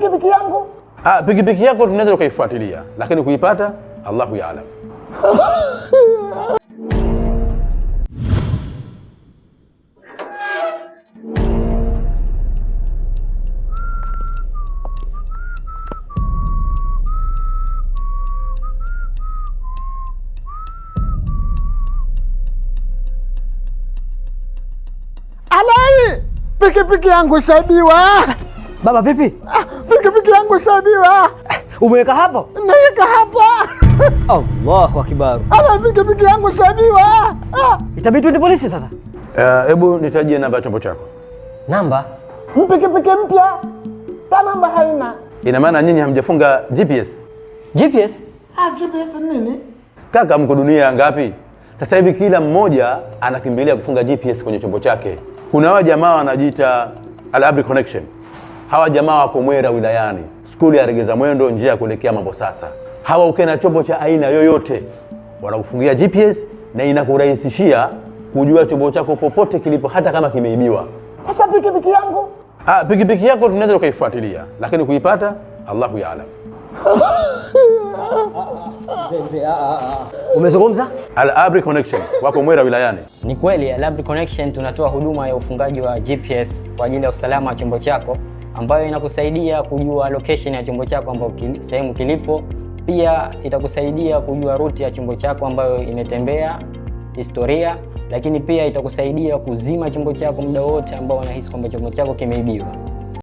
Pikipiki yangu? Ah, pikipiki yako tunaweza tukaifuatilia, lakini kuipata Allahu yaalam. Alai, pikipiki yangu ishaibiwa. Baba vipi? Ah, pikipiki yangu ishaibiwa. Umeweka hapo? Naweka hapa. Allahu akbar. Ala, pikipiki yangu ishaibiwa. Ah, Itabidi tuende polisi sasa. Hebu nitajie namba ya chombo chako. Namba? Mpikipiki mpya ta namba haina. Ina maana nyinyi hamjafunga GPS? GPS? Ah, GPS nini? Kaka, mko dunia ya ngapi? Sasa hivi kila mmoja anakimbilia kufunga GPS kwenye chombo chake. Kuna hawa jamaa wanajiita Al Abri Connection. Hawa jamaa wako Mwera wilayani, skuli ya Regeza Mwendo, njia ya kuelekea Mambo Sasa. Hawa ukiwa na chombo cha aina yoyote wanakufungia GPS na inakurahisishia kujua chombo chako popote kilipo, hata kama kimeibiwa. Sasa pikipiki yangu? Ah, pikipiki yako tunaweza tukaifuatilia, lakini kuipata Allahu yaalam. Umezungumza? Al Abri Connection wako Mwera wilayani. Ni kweli Alabri Connection tunatoa huduma ya ufungaji wa GPS kwa ajili ya usalama wa chombo chako, ambayo inakusaidia kujua location ya chombo chako ambayo sehemu kilipo. Pia itakusaidia kujua route ya chombo chako ambayo imetembea, historia, lakini pia itakusaidia kuzima chombo chako muda wote ambao unahisi kwamba chombo chako kimeibiwa.